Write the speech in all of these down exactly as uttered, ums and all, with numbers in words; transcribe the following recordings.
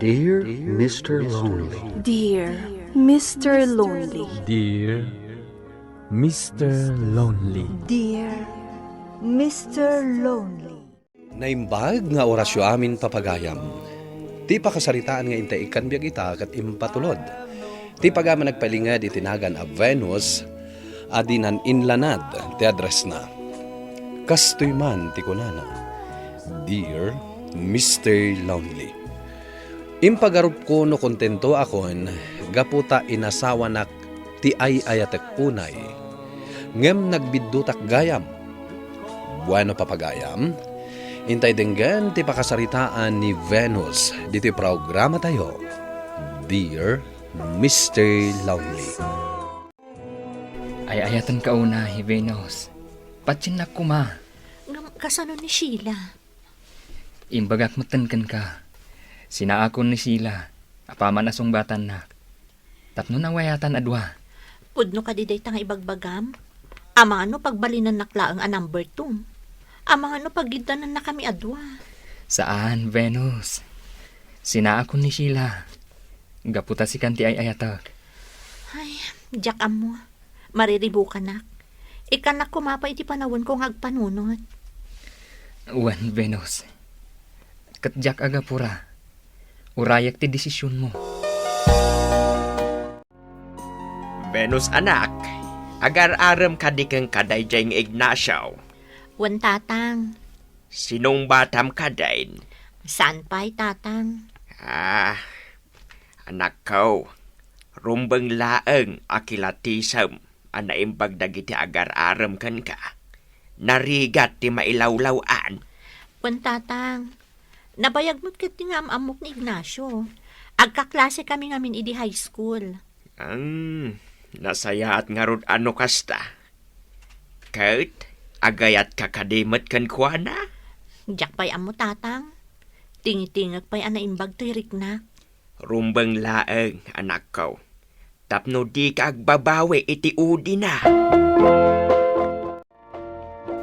Dear Mister Lonely. Dear Mister Lonely. Dear Mister Lonely. Dear Mister Lonely. Naimbag nga orasyo amin, papagayam. Ti pakasaritaan nga intay ikkan biag ita ket impatulod ti pagayam a nagpailinged iti nagan a Venus a dinan inlanad ti addressna. Kastoy man ti kunana, "Dear Mister Lonely, impagarupko no kontentoakon gapu ta inasawanak ti ay-ayatek unay, ngem nagbiddutak gayam." Bueno, papagayam, intay denggen ti pakasaritaan ni Venus ditoy programatayo, Dear Mister Lonely. Ay-ayatenka unay, Venus. Patiennak koma. Ngem kasano ni Sheila? Imbagak metten kenka. Sinaakon ni Sheila, apaman a sungbatannak, tapno nawayatan a dua. Pudno kadi dayta nga ibagbagam? Amangan no pagbalinennak laeng a number two. Amangan no paggiddanennakami a dua. Saan, Venus. Sinaakon ni Sheila. Gapu ta sikan ti ay-ayatek. Ay, diak ammo. Mariribukanak. Ikkannak koma pay iti panawenko nga agpanunot. Wen, Venus. Ket diak agapura. Urayek ti desisionmo. Venus, anak, agar-arem kadi kenka daydiay nga Ignacio? Wen, tatang. Sinungbatam kadin? Saan pay, tatang. Ah, anakko, rumbeng laeng a kilatisem a naimbag dagiti agar-arem kenka. Narigat ti mailawlaw-an. Wen, tatang. Nabayag met ketdi nga am-ammok ni Ignacio. Agkaklasekami ngamin idi high school. Ang, nasayaat ngarud a no kasta. Ket, agayatka kadi met kenkuana? Diak pay ammo, tatang. Tingitingek pay a naimbag toy riknak. Rumbeng laeng, anakko, tapno dika agbabawi iti udina.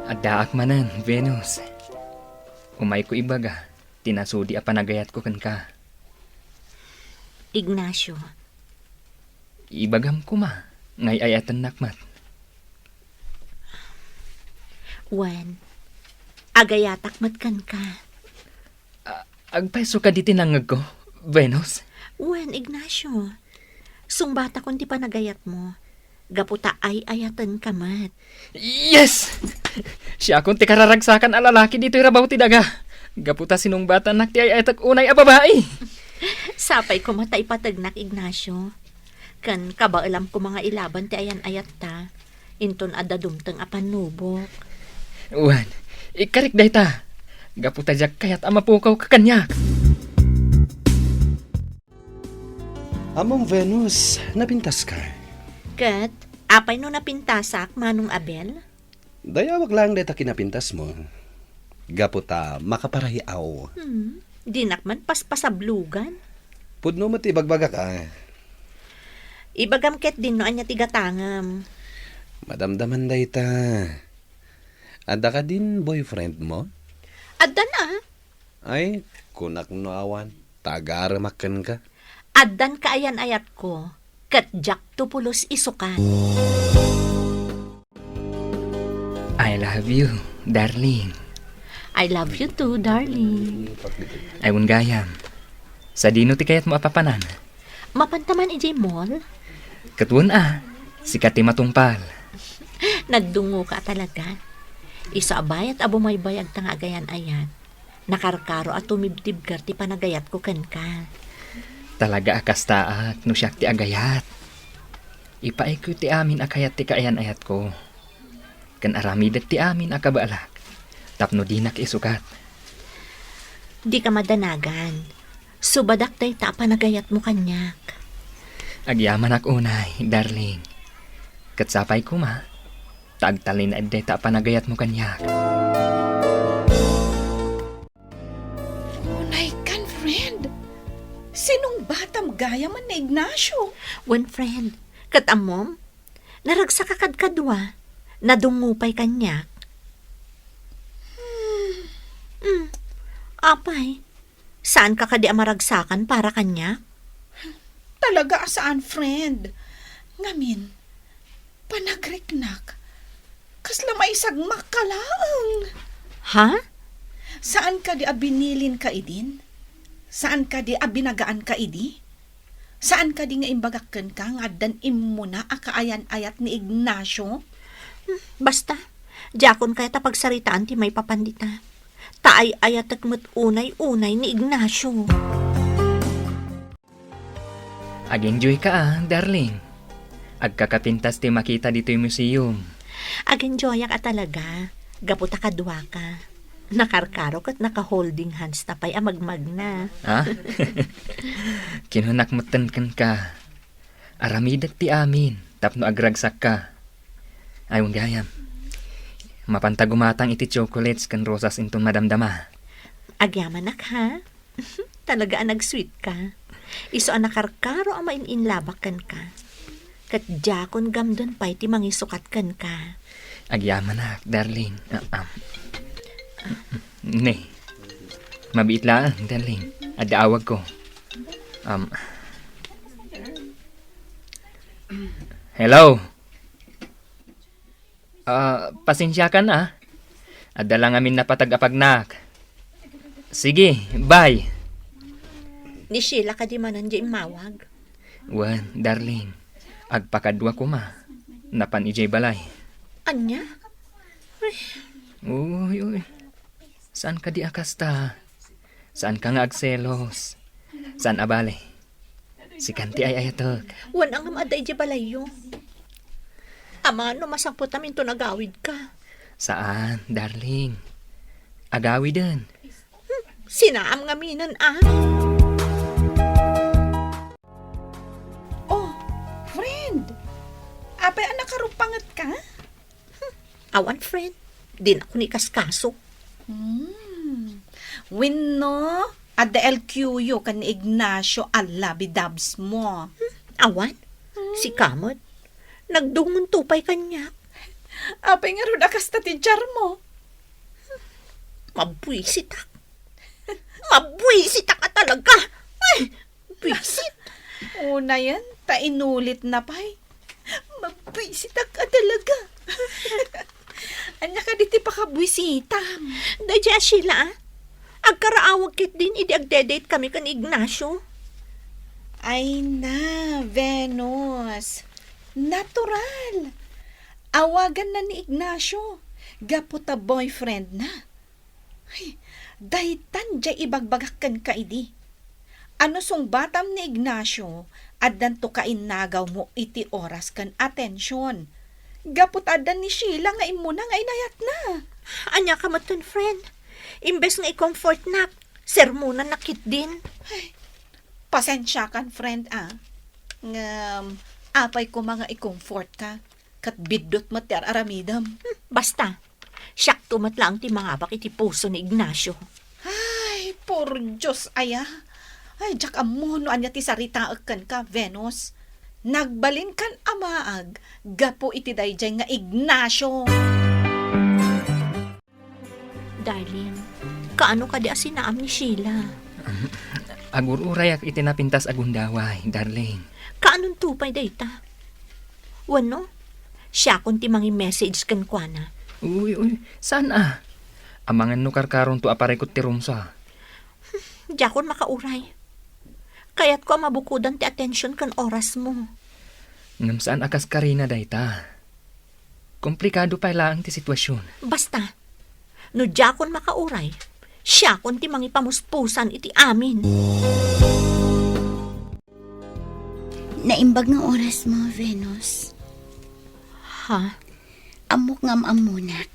Addaak manen, Venus. Umayko ibaga ti nasudi a panagayatko kenka. Ignacio. Ibagam koma nga ay-ayatennak met. Wen, agayatak met kenka. A-, agpayso kadi ti nangngegko, Venus? Wen, Ignacio. Sungbatakon ti panagayatmo. Gapu ta ay-ayatenka met. Yes! Siakon ti kararagsakan a lalaki ditoy rabaw ti daga. Gapu ta sinungbatannak ti ay-ayatek unay a babai. Sapay koma ta ipategnak, Ignacio. Ken kabaelam koma nga ilaban ti ayan-ayatta. Inton adda dumteng a pannubok. Wen, ikkarik dayta. Gapu ta diak kayat a mapukawka kaniak. Ammom, Venus, napintaska. Ket, apay no napintasak, Manong Abel? Dayawak laeng dayta kinapintasmo. Gapu ta makaparayaw. Hmm, dinak man paspasablugan. Pudno met ti ibagbagak, a. Ibagam ketdin no ania ti gatangem. Madamdaman dayta. Adda kadin boyfriendmo? Addan a. Ay, kunak no awan, ta agaremak kenka. Addan kaayan-ayatko, ket diakto pulos isukat. I love you, darling. I love you too, darling. Ay, wen gayam. Sadino ti kayatmo a papanan? Mapanta man idiay mall? Ket wen a, sika ti matungpal. Nagdungoka talaga. Isu a bayat a bumaybayagta nga agayan-ayat, nakarkaro a tumibtibker ti panagayatko kenka. Talaga a kastaak no siak ti agayat. Ipaayko ti amin a kayat ti kaayan-ayatko. Ken aramidek ti amin a kabaelak tapno dinak isukat. Dika madanagan. Subadak dayta a panagayatmo kaniak. Agyamanak unay, darling. Ket sapay koma, ta agtalinaed dayta a panagayatmo kaniak. Unay kan, friend. Sinungbatam gayam ni Ignacio. Wen, friend. Ket ammom, naragsak a kadkadua. Nadungngo pay kaniak. Hmm. Hmm. Apay, Saanka kadi a maragsakan para kaniak? Talaga a saan, friend. Ngamin, panagriknak. Kasla maisagmakka laeng. Ha? Saan kadi a binilinka idin? Saan kadi a binagaanka idi? Saan kadi nga imbagak kenka nga addan immuna a kaayan-ayat ni Ignacio? Hmm, basta, diakon kayat a pagsaritaan ti maipapan dita. Ta ay-ayatek met unay-unay ni Ignacio. Ag-enjoy ka, ah, darling. Agkakapintas ti makita ditoy museum. Ag-enjoyak a talaga, gapu ta kaduaka. Nakarkaro ket naka-holding hands ta pay a magmagna. Ha? Kinunak metten kenka. Aramidek ti amin tapno agragsakka. Ay, wen gayam. Mapanta gumatang iti chocolates ken rosas inton madamdama. Agyamanak, ha? Talaga a nag-sweet ka. Isu a nakarkaro a main-inlabak kenka. Ket diakon gamden pay ti mangisukat kenka. Agyamanak, darling. Ah, ah. Ne. Mabiit laeng, darling. Adda awagko. Um, hello? Ah, pasensiakan, ah. Adda la ngamin napatag a pagnak. Sige, bye. Ni Sheila kadi manen diay immawag? Wen, darling. Agpakadua koma. Napan idiay balay. Ania? Uy, uy. Saan kadi a kasta? Saan ka nga agselos? Saan a bale? Sikan ti ay-ayatek. Wen a ngem adda idiay balayyo. Amangan no masangpetam inton agawidka. Saan, darling. Agawiden. Hmm, sinaam ngaminen, ah. Oh, friend. Apay a nakarupangetka? Awan, friend. Dinakon ikaskaso. Hmm. Wenno, adda L Q yo ken ni Ignacio a labi-dabs mo. Hmm, awan. Hmm. Sika met. Nagdungonto pay kaniak. Apay ngarud a kasta ti diar mo? Mabwisitak. Mabwisitak a talaga. Ay, Buisit. Unayen, ta inulitna pay. Mabwisitak a talaga. Ania kadi ti pakabwisitam? Daydiay a Sheila, ah. Agkaraawag ketdin idi agde-date kami ken Ignacio. Ay na, Venus. Natural. Awaganna ni Ignacio. Gapu ta boyfriend na. Ay, daytan diay ibagbagak kenka idi. A no sungbatam ni Ignacio, addanto kainnagaw mo iti oras ken atension. Gapu ta addan ni Sheila nga immuna nga inayatna. Ania ka metten, friend? Imbes nga i-comfortnak, sermonannak ketdin. Ay, pasensiakan, friend, ah. Ngem, apay koma nga i-comfortka? Ket biddut met ti ar-aramidem. Hmm, basta, siakto met laeng ti mangabak iti puso ni Ignacio. Ay, por Dios aya. Ay, diak ammo no ania ti saritaek kenka, Venus. Nagbalinkan a maag gapu iti daydiay nga Ignacio. Darling, kaano kadi a sinaam ni Sheila? Agur-urayak iti napintas a gundaway, darling. Kaanonto pay dayta? Wenno, siakon ti mangi-message kenkuana. Uy, uy, saan a? Amangan no karkaronto a parikut ti roomsa. Diakon makauray. Kayatko a mabukodan ti atension ken orasmo. Ngem saan a kaskarina dayta. Komplikado pay laeng ti sitwasion. Basta, no diakon makauray, siakon ti mangipamuspusan iti amin. Naimbag nga orasmo, Venus. Ha? Ammok nga am-ammonak.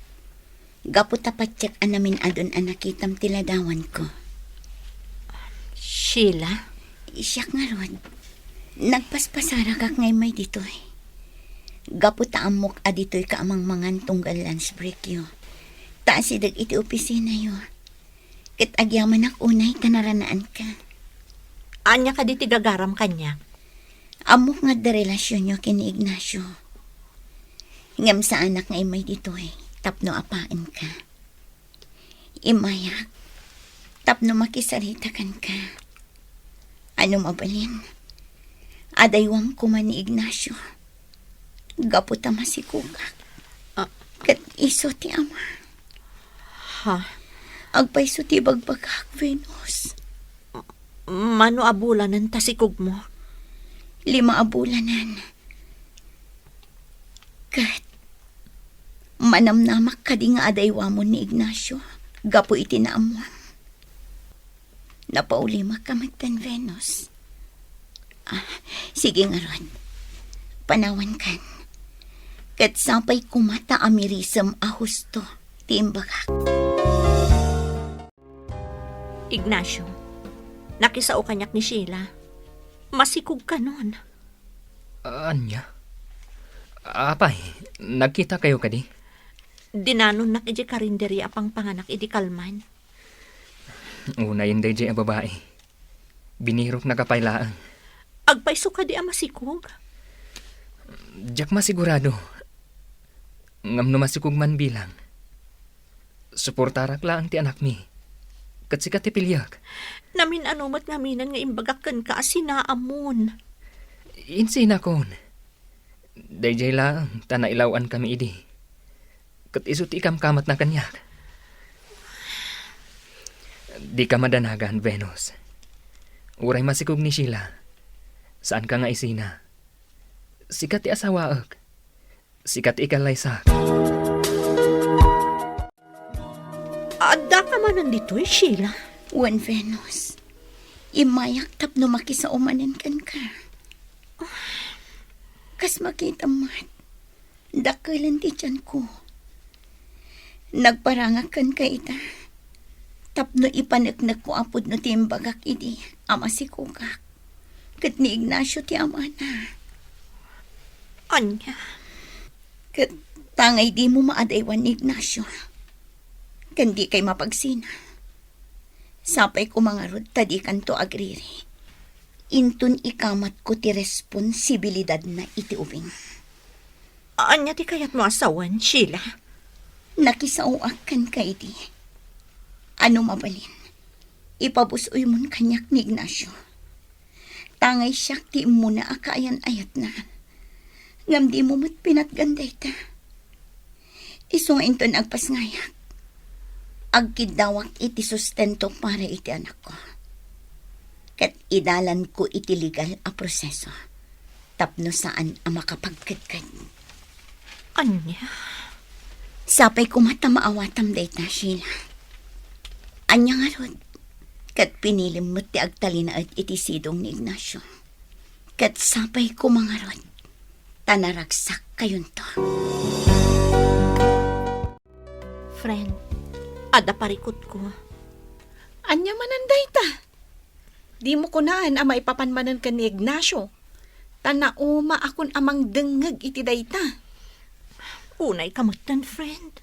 Gapu ta patiek a namin-adon a nakitam ti ladawanko. Sheila? Siak ngarud, nagpaspasaragak nga immay ditoy. Gapu ta ammok a ditoyka a mangmangan tunggal lunch breakyo. Ta asideg iti opisinayo. Ket agyamanak unay ta naranaanka. Ania kadi ti gagaram kaniak? Ammok nga adda relasionyo ken ni Ignacio. Ngem saanak nga immay ditoy tapno apaenka. Immayak, Tapno makisarita kenka. Ano mabalin, adaywam koma ni Ignacio. Gapu ta masikogak. Ah. Ket isu ti ama. Ha? Agpayso ti ibagbagak, Venus. Mano a bulanen ta sikogmo? Lima a bulanen. Ket manamnamak kadi nga adaywamon ni Ignacio gapu iti naammuam? Napaulimak ka metten, Venus. Ah, sige ngarud. Panawankan. Ket sapay koma ta amirisem a husto ti imbagak. Ignacio, nakisao kaniak ni Sheila. Masikogkanon. Ania? Apay, nagkitakayo kadi? Dinanonnak idiay karinderia a pangpanganak idi kalman. Unayen daydiay a babai. Binirokna pay laeng. Agpayso kadi a masikog? Diak masigurado. Ngem no masikog man bilang, suportarak laeng ti anakmi. Ket sika ti piliek. Namin-ano met ngamin nga imbagak kenka a sinaamon. Insinakon. Daydiay laeng ta nailaw-ankami idi. Ket isu ti ikamkamatna kaniak. Dika madanagan, Venus. Uray masikog ni Sheila, saanka nga isina. Sika ti asawaek. Sika ti ikallaysak. Addaka manen ditoy, Sheila? Wen, Venus. Immayak tapno makisao manen kenka. Kas makitam met, dakkelen ti tianko. Nagparangak kenka ita tapno ipaneknekko a pudno ti imbagak idi a masikogak. Ket ni Ignacio ti amana. Ania? Ket tangay dimo maadaywan ni Ignacio. Ken dikay mapagsina. Sapay koma ngarud ta dikanto agriri. Inton ikamatko ti responsibilidadna iti ubing. Ania ti kayatmo a sawen, Sheila? Nakisaoak kenka idi. Ano mabalin, ipabus-oymon kaniak ni Ignacio. Tangay siak ti immuna a kaayan-ayatna. Ngem dimo met pinatgan dayta. Isu nga inton agpasngayak, agkiddawak iti sustento para iti anakko. Ket idalanko iti legal a proseso tapno saan a makapagkedked. Ania? Sapay koma ta maawatam dayta, Sheila. Ania ngarud? Ket pinilim met ti agtalinaed iti sidong ni Ignacio. Ket sapay koma ngarud ta naragsakkayonto. Friend, adda parikutko. Ania manen dayta? Dimo kunaan a maipapan manen ken ni Ignacio. Ta naumaakon a mangdengngeg iti dayta. Unayka metten, friend.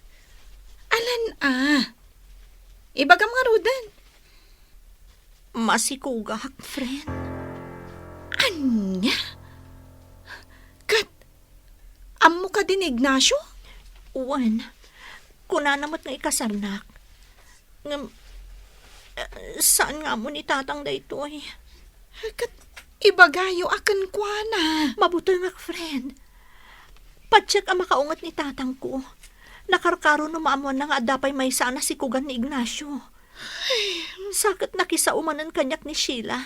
Alan a. Ibagam ngaruden. Masikogak, friend. Ania? Ket ammo kadi ni Ignacio? Wen, kunana met nga ikasarnak. Ngem, eh, saan nga ammo ni Tatang daytoy? Ket ibagayo a kenkuana. Mabutengak, friend. Patiek a makaunget ni Tatangko. Nakarkaro no maammoanna nga adda pay maysa a nasikogan ni Ignacio. Sa ket nakisao manen kaniak ni Sheila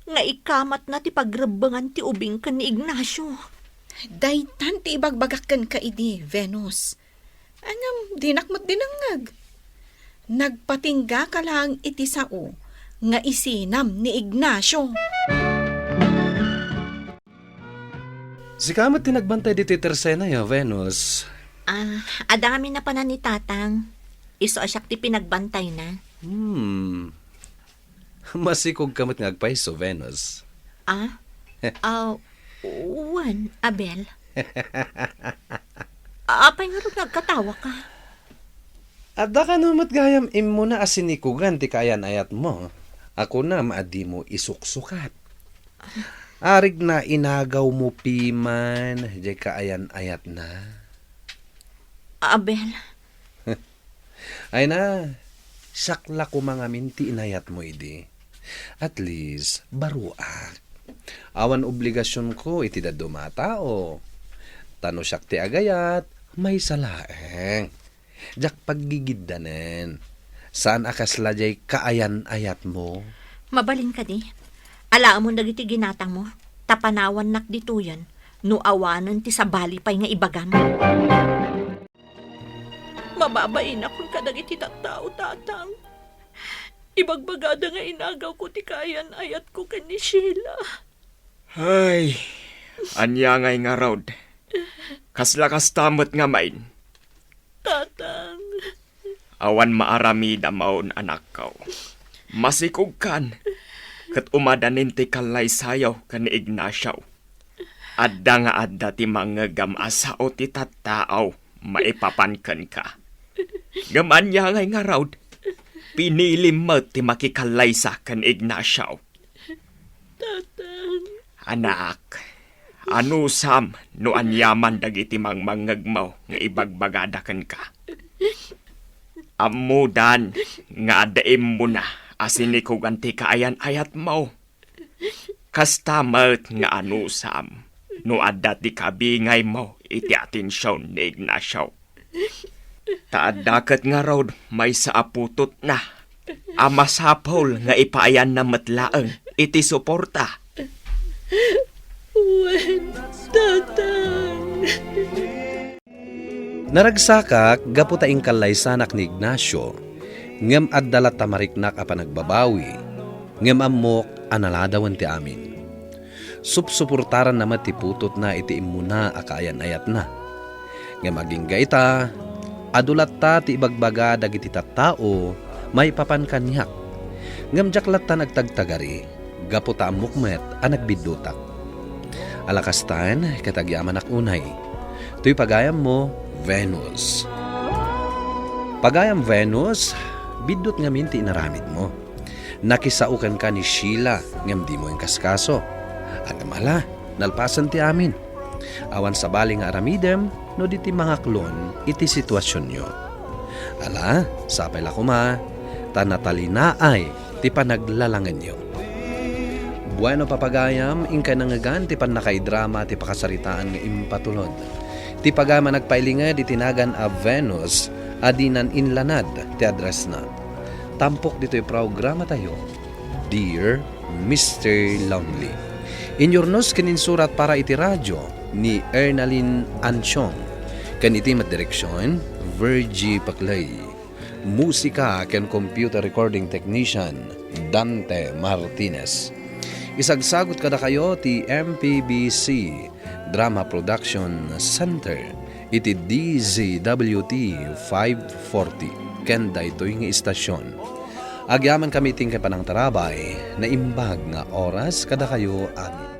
nga ikamatna ti pagrebbengan ti ubing ken ni Ignacio. Daytan ti ibagbagak kenka idi, Venus. Ngem dinak met dinengngeg. Nagpatinggaka laeng iti sao nga isinam ni Ignacio. Sika met ti nagbantay ditoy tersenayo, Venus. Ah, adda ngamin napanan ni Tatang. Isu a siak ti pinagbantayna. Hmm. Masikogka met nga agpayso, Venus. Ah? Ah, wen, Abel. Apay ngarud nga agkatawaka? Adda kano met gayam immuna a sinikogan ti kaayan-ayatmo a kunam a dimo isuksukat. Arigna inagawmo piman diay kaayan-ayatna. Abel. Ay na, Siak la koma ngamin ti inayatmo idi. At least, baruak. Awan obligasionko iti dadduma a tao. Ta no siak ti agayat, maysa laeng. Diak paggigiddanen. Saan a kasla diay kaayan-ayatmo. Mabalin kadi? Alaemon dagiti ginatangmo, ta panawannak ditoyen no awanen ti sabali pay nga ibagam. Mababainak kadagiti tattao, Tatang. Ibagbagada nga inagawko ti kaayan-ayatko ken ni Sheila. Ay, ania ngay ngarud? Kasla kasta met ngamin. Tatang. Awan maaramidam, anakko. Masikogkan, ket umadanin ti kallaysayo ken ni Ignacio. Adda nga adda ti mangngegam a sao ti tattao maipapan kenka. Ngem ania ngay ngarud? Pinilim met ti makikallaysa ken Ignacio. Tatang. Anak, anusam no aniaman dagiti mangmangngegmo nga ibagbagada kenka. Ammodan nga adda immuna a sinikogan ti kaayan-ayatmo. Kasta met nga anusam no adda ti kabingaymo iti atension ni Ignacio. Ta adda ket ngarud maysa a putotna a masapul nga ipaayanna met laeng iti suporta. Wen, Tatang. Naragsakak gapu ta inkallaysanak ni Ignacio, ngem adda latta mariknak a panagbabawi, ngem ammok a naladawen ti amin. Supsuportaranna met ti putotna iti immuna a kaayan-ayatna. Ngem agingga ita, adu latta ti ibagbaga dagiti tattao maipapan kaniak. Ngem diak latta nagtagtagari, gapu ta ammok met a nagbiddutak. Ala kastan, ket agyamanak unay. Toy pagayammo, Venus. Pagayam Venus, biddut ngamin ti inaramidmo. Nakisao kenka ni Sheila, ngem dimo inkaskaso. Ngem ala, nalpasen ti amin. Awan sabali nga aramidem no di ti mangaklon iti situasionyo. Ala, sapay la koma, ta natalinaay ti panaglalangenyo. Bueno, papagayam, inkay nangngegan ti pannakaidrama ti pakasaritaan nga impatulod. Ti pagayam a nagpailinged iti nagan a Venus a dinan inlanad ti addressna. Tampok ditoy programatayo, Dear Mister Lonely. Inyurnos ken insurat para iti radio ni Ernalyn Anchong, ken iti met direksion, Virgie Paclay. Musika ken computer recording technician, Dante Martinez. Isagsagut kadakayo ti M P B C Drama Production Center iti D Z W T five forty ken daytoy nga istasion. Agyamankami iti inkay panangtarabay, naimbag nga oras kadakayo amin.